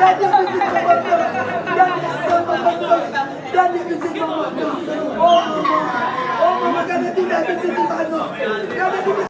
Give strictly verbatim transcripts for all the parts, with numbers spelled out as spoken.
Gade pitit manman m nan. Gade san manman m nan. Gade pitit manman m nan. O manman. O manman, gade doulè pitit li pa non. Gade doulè.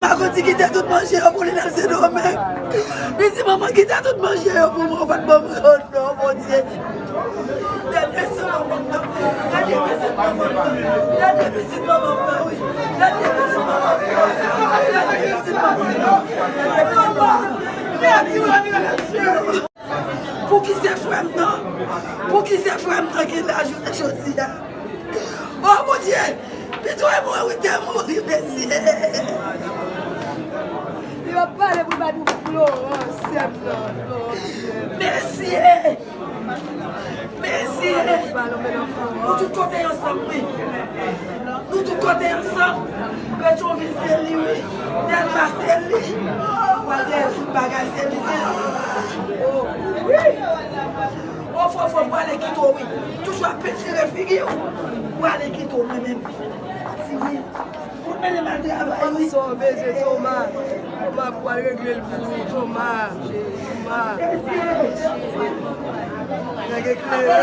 Makout kite tout manje yo pou li nan Sendomeng. Li di manman kite tout manje yo pou mwen, ou pa t ban mwen, oh non, Bondye. Gade sa manman m nan. Gade pitit manman m nan. Gade pitit manman m nan, wi. Gade pitit manman m nan. Gade pitit manman m nan. Manman, mèsi, Bondye, mèsi. Pou ki se frè m nan? Pou ki se frè m nan ki la jounen jodi a? O Bondye, pito e mwen wi te mouri, mesye. Li ap pale pou l ba nou Florence, sè m nan, Florence, sè m. Mesye! Mesye! Nou tout kote ansanm, wi. Nou tout kote ansanm. Petyonvil se li, wi. Dèlma se li. Wè, dèyè tout bagay se li. O, wi. O, Fofo, m prale kite w, wi. Toujou ap pentire figi w. M prale kite w, mwen menm. Ti wi. Ou mennen m al travay, wi. Sa w bezwen, Toma? Toma, pou al regle l pou ou, Toma. Toma. Nèg eklere.